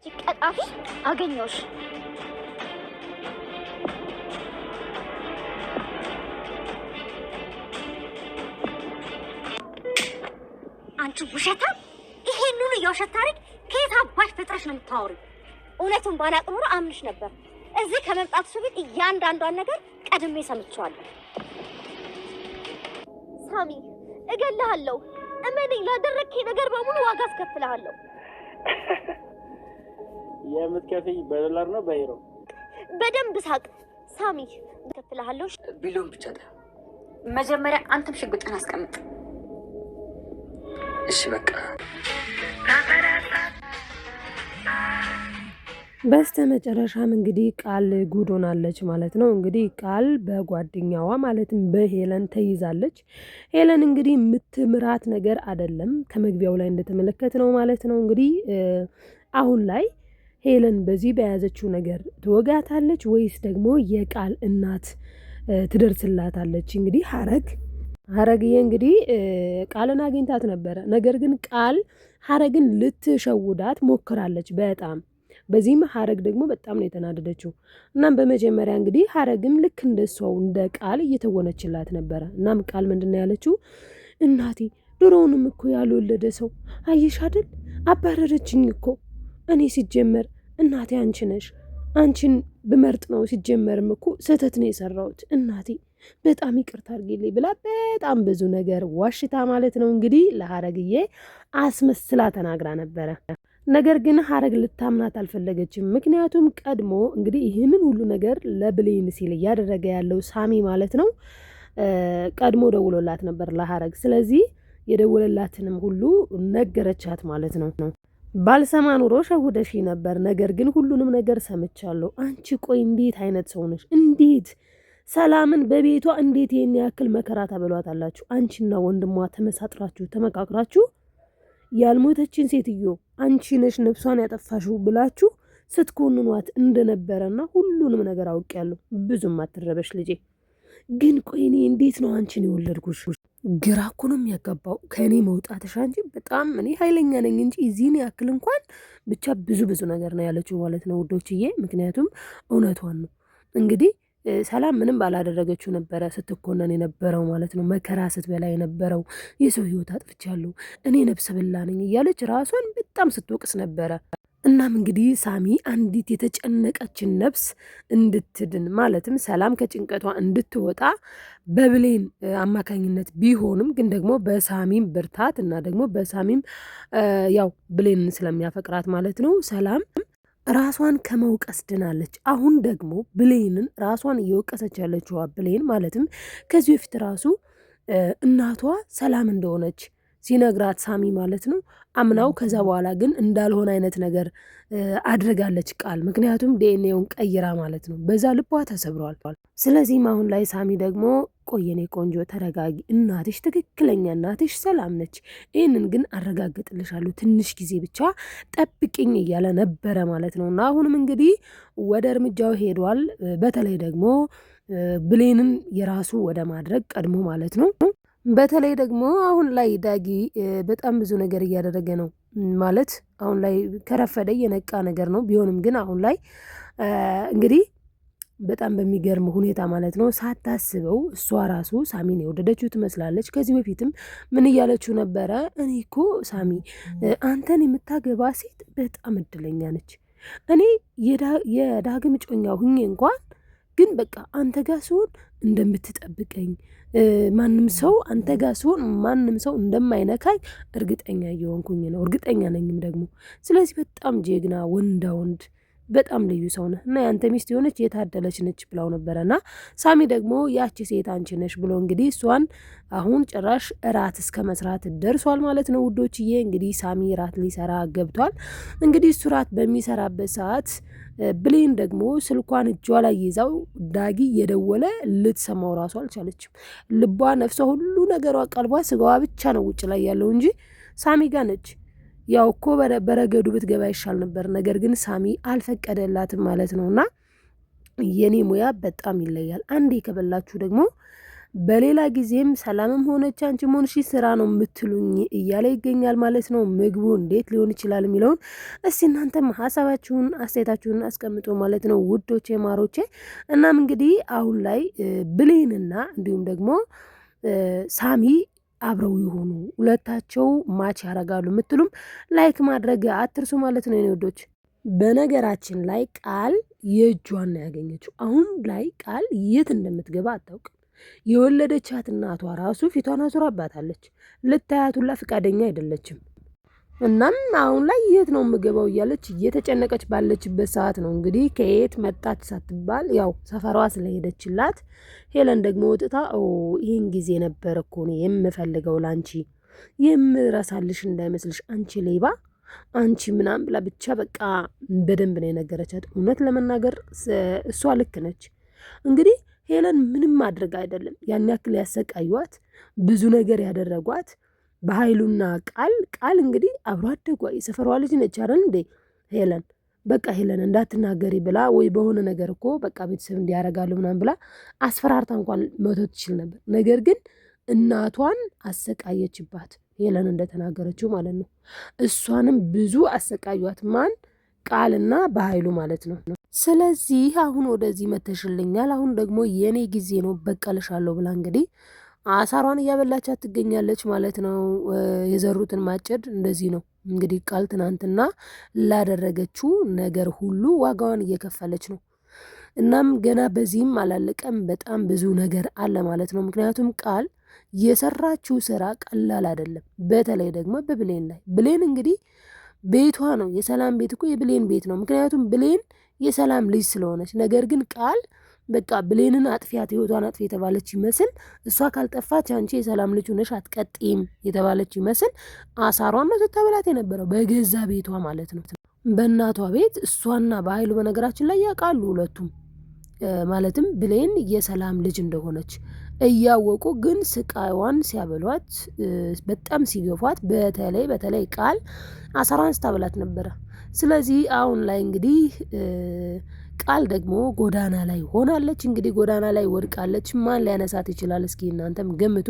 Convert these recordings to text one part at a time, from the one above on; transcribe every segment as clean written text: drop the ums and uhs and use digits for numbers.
ቀጣፊ አገኘሁሽ። አንቺ ውሸታም! ይሄን ሁሉ የውሸት ታሪክ ከየት አባሽ ፈጥረሽ ነው የምታወሪው? እውነቱን ባላቅ ኖሮ አምንሽ ነበር። እዚህ ከመምጣትሽ በፊት እያንዳንዷን ነገር ቀድሜ ሰምቼዋለሁ። ሳሚ፣ እገልሃለሁ። እመነኝ፣ ላደረግከኝ ነገር በሙሉ ዋጋ አስከፍልሃለሁ። የምትከፍኝ በዶላር ነው በዩሮ? በደንብ ሳቅ ሳሚ፣ እከፍልሃለሁ። ቢሊዮን ብቻ ጣ መጀመሪያ አንተም ሽጉጥህን አስቀምጥ። እሺ በቃ። በስተ መጨረሻም እንግዲህ ቃል ጉድ ሆናለች ማለት ነው። እንግዲህ ቃል በጓደኛዋ ማለትም በሄለን ተይዛለች። ሄለን እንግዲህ የምትምራት ነገር አይደለም፣ ከመግቢያው ላይ እንደተመለከት ነው ማለት ነው። እንግዲህ አሁን ላይ ሄለን በዚህ በያዘችው ነገር ትወጋታለች ወይስ ደግሞ የቃል እናት ትደርስላታለች? እንግዲህ ሀረግዬ እንግዲህ ቃልን አግኝታት ነበረ። ነገር ግን ቃል ሀረግን ልትሸውዳት ሞክራለች በጣም። በዚህም ሀረግ ደግሞ በጣም ነው የተናደደችው። እናም በመጀመሪያ እንግዲህ ሀረግም ልክ እንደሷው እንደ ቃል እየተወነችላት ነበረ። እናም ቃል ምንድን ነው ያለችው? እናቴ ድሮውንም እኮ ያልወለደ ሰው አየሽ አይደል አባረረችኝ እኮ። እኔ ሲጀመር እናቴ አንቺ ነሽ፣ አንቺን ብመርጥ ነው ሲጀመርም እኮ ስህተት ነው የሰራሁት እናቴ በጣም ይቅርታ አድርጊልኝ ብላ በጣም ብዙ ነገር ዋሽታ ማለት ነው እንግዲህ ለሀረግዬ አስመስላ ተናግራ ነበረ። ነገር ግን ሀረግ ልታምናት አልፈለገችም። ምክንያቱም ቀድሞ እንግዲህ ይህንን ሁሉ ነገር ለብሌን ሲል እያደረገ ያለው ሳሚ ማለት ነው ቀድሞ ደውሎላት ነበር ለሀረግ። ስለዚህ የደወለላትንም ሁሉ ነገረቻት ማለት ነው። ባልሰማ ኑሮ ሸውደሽ ነበር፣ ነገር ግን ሁሉንም ነገር ሰምቻለሁ። አንቺ ቆይ እንዴት አይነት ሰው ነሽ? እንዴት ሰላምን በቤቷ እንዴት ይህን ያክል መከራ ታበሏታላችሁ? አንቺና ወንድሟ ተመሳጥራችሁ ተመካክራችሁ ያልሞተችን ሴትዮ አንቺ ነሽ ነፍሷን ያጠፋሽው ብላችሁ ስትኮንኗት እንደነበረና ሁሉንም ነገር አውቄያለሁ። ብዙም አትረበሽ ልጄ። ግን ቆይ እኔ እንዴት ነው አንቺን የወለድኩሽ? ግራ እኮ ነው የሚያጋባው ከእኔ መውጣትሽ። አንቺ በጣም እኔ ኃይለኛ ነኝ እንጂ እዚህን ያክል እንኳን ብቻ ብዙ ብዙ ነገር ነው ያለችው ማለት ነው ውዶችዬ። ምክንያቱም እውነቷን ነው እንግዲህ ሰላም ምንም ባላደረገችው ነበረ ስትኮነን የነበረው ማለት ነው። መከራ ስትበላ የነበረው የሰው ሕይወት አጥፍቻለሁ እኔ ነፍሰ በላ ነኝ እያለች ራሷን በጣም ስትወቅስ ነበረ። እናም እንግዲህ ሳሚ አንዲት የተጨነቀችን ነፍስ እንድትድን ማለትም ሰላም ከጭንቀቷ እንድትወጣ በብሌን አማካኝነት ቢሆንም ግን ደግሞ በሳሚም ብርታት እና ደግሞ በሳሚም ያው ብሌንን ስለሚያፈቅራት ማለት ነው ሰላም ራሷን ከመውቀስ ድናለች። አሁን ደግሞ ብሌንን ራሷን እየወቀሰች ያለችዋ ብሌን ማለትም ከዚህ በፊት ራሱ እናቷ ሰላም እንደሆነች ሲነግራት ሳሚ ማለት ነው አምናው፣ ከዛ በኋላ ግን እንዳልሆነ አይነት ነገር አድርጋለች ቃል። ምክንያቱም ዲኤንኤውን ቀይራ ማለት ነው። በዛ ልቧ ተሰብሯል። ስለዚህም አሁን ላይ ሳሚ ደግሞ ቆየኔ ቆንጆ ተረጋጊ፣ እናትሽ ትክክለኛ እናትሽ ሰላም ነች፣ ይህንን ግን አረጋግጥልሻለሁ፣ ትንሽ ጊዜ ብቻ ጠብቅኝ እያለ ነበረ ማለት ነው። እና አሁንም እንግዲህ ወደ እርምጃው ሄዷል። በተለይ ደግሞ ብሌንን የራሱ ወደ ማድረግ ቀድሞ ማለት ነው። በተለይ ደግሞ አሁን ላይ ዳጊ በጣም ብዙ ነገር እያደረገ ነው። ማለት አሁን ላይ ከረፈደ የነቃ ነገር ነው። ቢሆንም ግን አሁን ላይ እንግዲህ በጣም በሚገርም ሁኔታ ማለት ነው ሳታስበው እሷ ራሱ ሳሚን የወደደችው ትመስላለች። ከዚህ በፊትም ምን እያለችው ነበረ? እኔ እኮ ሳሚ አንተን የምታገባ ሴት በጣም እድለኛ ነች። እኔ የዳግም እጮኛ ሁኜ እንኳን ግን በቃ አንተ ጋር ሲሆን እንደምትጠብቀኝ፣ ማንም ሰው አንተ ጋር ሲሆን ማንም ሰው እንደማይነካኝ እርግጠኛ እየሆንኩኝ ነው፣ እርግጠኛ ነኝም ደግሞ። ስለዚህ በጣም ጀግና ወንዳ ወንድ በጣም ልዩ ሰው ነህ እና ያንተ ሚስት የሆነች የታደለች ነች ብላው ነበረ። እና ሳሚ ደግሞ ያቺ ሴት አንቺ ነሽ ብሎ እንግዲህ እሷን አሁን ጭራሽ እራት እስከ መስራት ደርሷል ማለት ነው ውዶችዬ። እንግዲህ ሳሚ እራት ሊሰራ ገብቷል። እንግዲህ እሱ እራት በሚሰራበት ሰዓት ብሌን ደግሞ ስልኳን እጇ ላይ ይዛው ዳጊ እየደወለ ልትሰማው ራሱ አልቻለችም። ልቧ፣ ነፍሷ፣ ሁሉ ነገሯ፣ ቀልቧ፣ ስጋዋ ብቻ ነው ውጭ ላይ ያለው እንጂ ሳሚ ጋር ነች። ያው እኮ በረገዱ ብትገባ ይሻል ነበር። ነገር ግን ሳሚ አልፈቀደላትም ማለት ነው። እና የኔ ሙያ በጣም ይለያል። አንዴ ከበላችሁ ደግሞ በሌላ ጊዜም ሰላምም ሆነች አንቺም ሆንሽ ስራ ነው የምትሉኝ እያለ ይገኛል ማለት ነው። ምግቡ እንዴት ሊሆን ይችላል የሚለውን እስቲ እናንተም ሀሳባችሁን አስተያየታችሁን አስቀምጡ ማለት ነው ውዶቼ ማሮቼ። እናም እንግዲህ አሁን ላይ ብሌንና እንዲሁም ደግሞ ሳሚ አብረው ይሆኑ ሁለታቸው match ያደርጋሉ የምትሉም like ማድረግ አትርሱ ማለት ነው የኔ ውዶች። በነገራችን ላይ ቃል የእጇን ነው ያገኘችው። አሁን ላይ ቃል የት እንደምትገባ አታውቅም። የወለደቻት እናቷ ራሱ ፊቷን አዙራባታለች። ልታያት ሁላ ፈቃደኛ አይደለችም። እናም አሁን ላይ የት ነው የምገባው እያለች እየተጨነቀች ባለችበት ሰዓት ነው እንግዲህ ከየት መጣች ሳትባል ያው ሰፈሯ ስለሄደችላት ሄለን ደግሞ ወጥታ ይህን ጊዜ ነበር እኮ እኔ የምፈልገው ላንቺ የምረሳልሽ እንዳይመስልሽ አንቺ ሌባ አንቺ ምናምን ብላ ብቻ በቃ በደንብ ነው የነገረቻት። እውነት ለመናገር እሷ ልክ ነች። እንግዲህ ሄለን ምንም ማድረግ አይደለም ያን ያክል ያሰቃዩዋት ብዙ ነገር ያደረጓት በኃይሉና ቃል ቃል እንግዲህ አብሮ አደጓ የሰፈሯ ልጅ ነች አይደል እንዴ ሄለን በቃ ሄለን እንዳትናገሪ ብላ ወይ በሆነ ነገር እኮ በቃ ቤተሰብ እንዲያረጋሉ ምናምን ብላ አስፈራርታ እንኳን መተው ትችል ነበር። ነገር ግን እናቷን አሰቃየችባት፣ ሄለን እንደተናገረችው ማለት ነው። እሷንም ብዙ አሰቃዩት። ማን ቃልና በኃይሉ ማለት ነው። ስለዚህ አሁን ወደዚህ መተሽልኛል፣ አሁን ደግሞ የኔ ጊዜ ነው በቀልሻለሁ ብላ እንግዲህ አሳሯን እያበላቻት ትገኛለች ማለት ነው። የዘሩትን ማጨድ እንደዚህ ነው እንግዲህ። ቃል ትናንትና ላደረገችው ነገር ሁሉ ዋጋዋን እየከፈለች ነው። እናም ገና በዚህም አላለቀም፣ በጣም ብዙ ነገር አለ ማለት ነው። ምክንያቱም ቃል የሰራችው ስራ ቀላል አይደለም። በተለይ ደግሞ በብሌን ላይ ብሌን እንግዲህ ቤቷ ነው። የሰላም ቤት እኮ የብሌን ቤት ነው። ምክንያቱም ብሌን የሰላም ልጅ ስለሆነች። ነገር ግን ቃል በቃ ብሌንን አጥፊያት ህይወቷን አጥፊ የተባለች ይመስል እሷ ካልጠፋች አንቺ የሰላም ልጅ ሆነሽ አትቀጥይም የተባለች ይመስል አሳሯን ነው ስታበላት የነበረው በገዛ ቤቷ ማለት ነው፣ በእናቷ ቤት። እሷና በኃይሉ በነገራችን ላይ ያውቃሉ ሁለቱም ማለትም ብሌን የሰላም ልጅ እንደሆነች እያወቁ ግን ስቃይዋን ሲያበሏት በጣም ሲገፏት፣ በተለይ በተለይ ቃል አሳሯን ስታበላት ነበረ። ስለዚህ አሁን ላይ እንግዲህ ቃል ደግሞ ጎዳና ላይ ሆናለች። እንግዲህ ጎዳና ላይ ወድቃለች። ማን ሊያነሳት ይችላል? እስኪ እናንተም ገምቱ።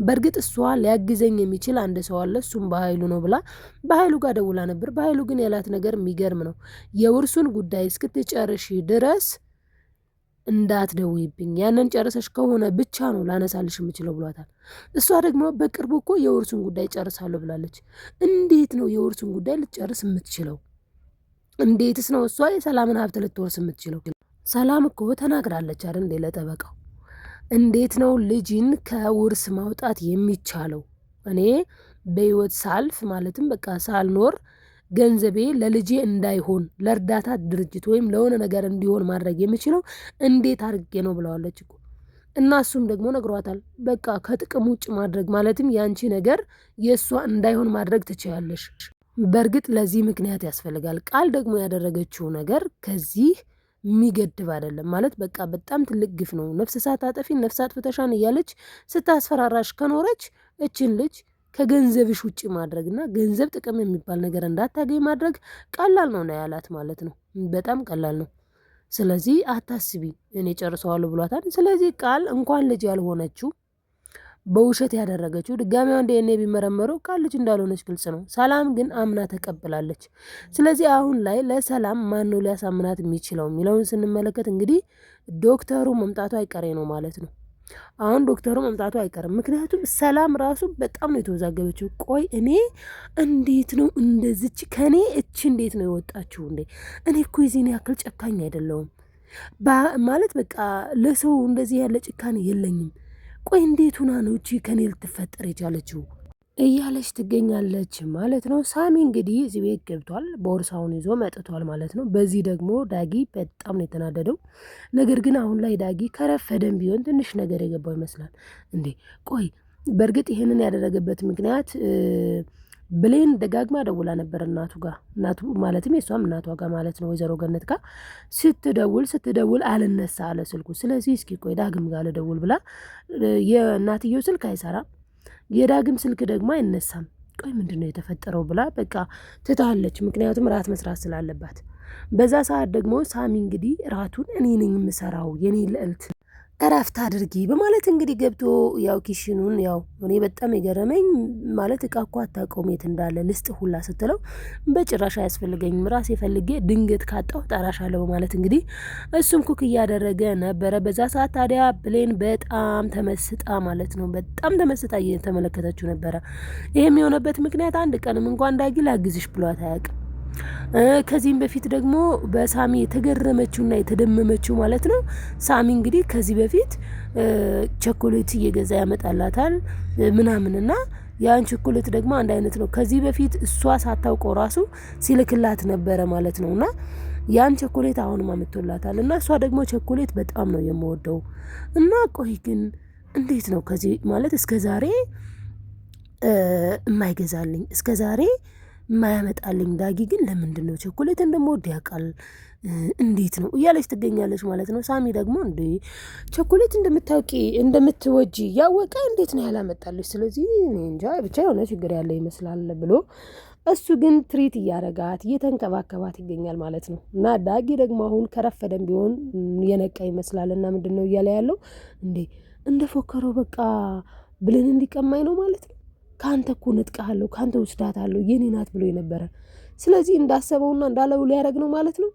በእርግጥ እሷ ሊያግዘኝ የሚችል አንድ ሰው አለ፣ እሱም በኃይሉ ነው ብላ በኃይሉ ጋር ደውላ ነበር። በኃይሉ ግን ያላት ነገር የሚገርም ነው። የውርሱን ጉዳይ እስክትጨርሺ ድረስ እንዳትደውይብኝ ያንን ጨርሰሽ ከሆነ ብቻ ነው ላነሳልሽ የምችለው ብሏታል። እሷ ደግሞ በቅርቡ እኮ የውርሱን ጉዳይ ጨርሳለሁ ብላለች። እንዴት ነው የውርሱን ጉዳይ ልትጨርስ የምትችለው? እንዴትስ ነው እሷ የሰላምን ሀብት ልትወርስ የምትችለው? ሰላም እኮ ተናግራለች አይደል እንዴ ለጠበቃው። እንዴት ነው ልጅን ከውርስ ማውጣት የሚቻለው? እኔ በህይወት ሳልፍ ማለትም በቃ ሳልኖር ገንዘቤ ለልጄ እንዳይሆን ለእርዳታ ድርጅት ወይም ለሆነ ነገር እንዲሆን ማድረግ የምችለው እንዴት አድርጌ ነው ብለዋለች እኮ። እና እሱም ደግሞ ነግሯታል። በቃ ከጥቅም ውጭ ማድረግ ማለትም ያንቺ ነገር የእሷ እንዳይሆን ማድረግ ትችያለሽ። በእርግጥ ለዚህ ምክንያት ያስፈልጋል። ቃል ደግሞ ያደረገችው ነገር ከዚህ የሚገድብ አይደለም። ማለት በቃ በጣም ትልቅ ግፍ ነው። ነፍስ ሳታጠፊ ነፍስ አጥፍተሻን እያለች ስታስፈራራሽ ከኖረች እችን ልጅ ከገንዘብሽ ውጭ ማድረግ እና ገንዘብ ጥቅም የሚባል ነገር እንዳታገኝ ማድረግ ቀላል ነው ነው ያላት ማለት ነው። በጣም ቀላል ነው። ስለዚህ አታስቢ፣ እኔ ጨርሰዋለሁ ብሏታል። ስለዚህ ቃል እንኳን ልጅ ያልሆነችው በውሸት ያደረገችው ድጋሚ አንድ ዲኤንኤ ቢመረመረው ቃል ልጅ እንዳልሆነች ግልጽ ነው። ሰላም ግን አምና ተቀብላለች። ስለዚህ አሁን ላይ ለሰላም ማን ነው ሊያሳምናት የሚችለው የሚለውን ስንመለከት እንግዲህ ዶክተሩ መምጣቱ አይቀሬ ነው ማለት ነው። አሁን ዶክተሩ መምጣቱ አይቀርም። ምክንያቱም ሰላም ራሱ በጣም ነው የተወዛገበችው። ቆይ እኔ እንዴት ነው እንደዚች ከኔ እች እንዴት ነው የወጣችሁ እንዴ? እኔ እኮ የዚህን ያክል ጨካኝ አይደለሁም ማለት በቃ ለሰው እንደዚህ ያለ ጭካኔ የለኝም። ቆይ እንዴት ሁና ነው እቺ ከኔ ልትፈጠር የቻለችው እያለች ትገኛለች ማለት ነው። ሳሚ እንግዲህ እዚህ ቤት ገብቷል፣ ቦርሳውን ይዞ መጥቷል ማለት ነው። በዚህ ደግሞ ዳጊ በጣም ነው የተናደደው። ነገር ግን አሁን ላይ ዳጊ ከረፈደም ቢሆን ትንሽ ነገር የገባው ይመስላል። እንዴ ቆይ በእርግጥ ይህንን ያደረገበት ምክንያት ብሌን ደጋግማ ደውላ ነበር እናቱ ጋር፣ እናቱ ማለትም የእሷም እናቷ ጋር ማለት ነው፣ ወይዘሮ ገነት ጋር ስትደውል ስትደውል አልነሳ አለ ስልኩ። ስለዚህ እስኪ ቆይ ዳግም ጋር ልደውል ብላ የእናትየው ስልክ አይሰራም፣ የዳግም ስልክ ደግሞ አይነሳም። ቆይ ምንድን ነው የተፈጠረው ብላ በቃ ትታለች። ምክንያቱም ራት መስራት ስላለባት። በዛ ሰዓት ደግሞ ሳሚ እንግዲህ ራቱን እኔ ነኝ የምሰራው የኔ ልዕልት እረፍት አድርጊ በማለት እንግዲህ ገብቶ ያው kitchen ኑን ያው እኔ በጣም የገረመኝ ማለት እቃ እኮ አታውቀውም የት እንዳለ ልስጥ ሁላ ስትለው በጭራሽ አያስፈልገኝም ራሴ ፈልጌ ድንገት ካጣሁ ጠራሻለሁ በማለት እንግዲህ እሱም cook እያደረገ ነበረ። በዛ ሰዓት ታዲያ ብሌን በጣም ተመስጣ ማለት ነው በጣም ተመስጣ እየተመለከተችው ነበረ። ይህም የሆነበት ምክንያት አንድ ቀንም እንኳን ዳጊ ላግዝሽ ብሏት አያውቅም። ከዚህም በፊት ደግሞ በሳሚ የተገረመችውና የተደመመችው ማለት ነው። ሳሚ እንግዲህ ከዚህ በፊት ቸኮሌት እየገዛ ያመጣላታል ምናምንና ያን ቸኮሌት ደግሞ አንድ አይነት ነው። ከዚህ በፊት እሷ ሳታውቀው ራሱ ሲልክላት ነበረ ማለት ነው እና ያን ቸኮሌት አሁንም አምጥቶላታል እና እሷ ደግሞ ቸኮሌት በጣም ነው የምወደው እና ቆይ ግን እንዴት ነው ከዚህ ማለት እስከ ዛሬ የማይገዛልኝ እስከ ዛሬ የማያመጣልኝ ዳጊ ግን ለምንድን ነው ቸኮሌት እንደምወድ ያውቃል፣ እንዴት ነው እያለች ትገኛለች ማለት ነው። ሳሚ ደግሞ እንዴ ቸኮሌት እንደምታውቂ እንደምትወጂ ያወቀ እንዴት ነው ያላመጣልሽ? ስለዚህ እኔ እንጃ ብቻ የሆነ ችግር ያለ ይመስላል ብሎ እሱ ግን treat እያረጋት እየተንከባከባት ይገኛል ማለት ነው። እና ዳጊ ደግሞ አሁን ከረፈደም ቢሆን የነቃ ይመስላል። እና ምንድን ነው እያለ ያለው እንዴ እንደ ፎከረው በቃ ብሌንን ሊቀማኝ ነው ማለት ነው ከአንተ እኮ ነጥቃለሁ፣ ከአንተ ወስዳታለሁ፣ የኔ ናት ብሎ የነበረ ስለዚህ እንዳሰበውና እንዳለው ሊያደርግ ነው ማለት ነው።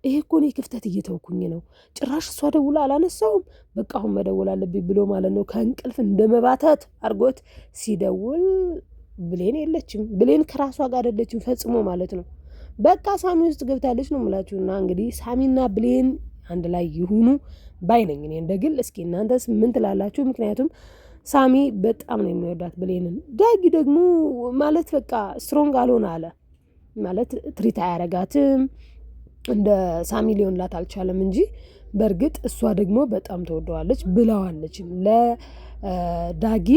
ይሄ እኮ እኔ ክፍተት እየተውኩኝ ነው። ጭራሽ እሷ ደውላ አላነሳውም። በቃ አሁን መደወል አለብኝ ብሎ ማለት ነው። ከእንቅልፍ እንደ መባተት አድርጎት ሲደውል ብሌን የለችም። ብሌን ከራሷ ጋር አይደለችም ፈጽሞ ማለት ነው። በቃ ሳሚ ውስጥ ገብታለች ነው የምላችሁ። እና እንግዲህ ሳሚና ብሌን አንድ ላይ ይሁኑ ባይ ነኝ እኔ እንደ ግል። እስኪ እናንተስ ምን ትላላችሁ? ምክንያቱም ሳሚ በጣም ነው የሚወዳት ብሌንን። ዳጊ ደግሞ ማለት በቃ strong አልሆነ አለ ማለት treat አያረጋትም እንደ ሳሚ ሊሆንላት አልቻለም እንጂ በእርግጥ እሷ ደግሞ በጣም ተወደዋለች ብለዋለች። ለዳጊ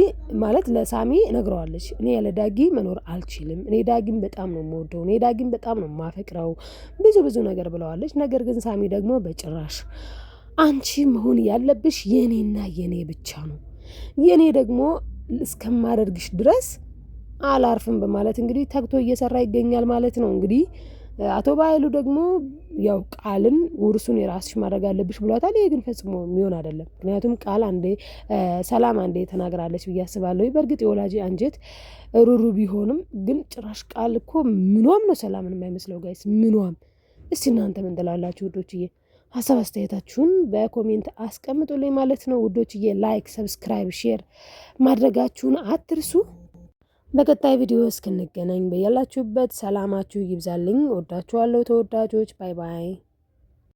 ማለት ለሳሚ ነግረዋለች። እኔ ያለ ዳጊ መኖር አልችልም፣ እኔ ዳጊን በጣም ነው የምወደው፣ እኔ ዳጊን በጣም ነው የማፈቅረው ብዙ ብዙ ነገር ብለዋለች። ነገር ግን ሳሚ ደግሞ በጭራሽ አንቺ መሆን ያለብሽ የኔና የኔ ብቻ ነው የኔ ደግሞ እስከማደርግሽ ድረስ አላርፍም በማለት እንግዲህ ተግቶ እየሰራ ይገኛል ማለት ነው። እንግዲህ አቶ ባይሉ ደግሞ ያው ቃልን ውርሱን የራስሽ ማድረግ አለብሽ ብሏታል። ይሄ ግን ፈጽሞ የሚሆን አይደለም። ምክንያቱም ቃል አንዴ ሰላም አንዴ ተናግራለች ብዬ አስባለሁ። በእርግጥ የወላጅ አንጀት ሩሩ ቢሆንም ግን ጭራሽ ቃል እኮ ምኗም ነው ሰላምን የማይመስለው guys፣ ምኗም። እስቲ እናንተ ምን ትላላችሁ ውዶችዬ? ሀሳብ አስተያየታችሁን በ comment አስቀምጡልኝ ማለት ነው ውዶችዬ። like፣ subscribe፣ share ማድረጋችሁን አትርሱ። በቀጣይ ቪዲዮ እስክንገናኝ በያላችሁበት ሰላማችሁ ይብዛልኝ። ወዳችኋለሁ ተወዳጆች። Bye bye።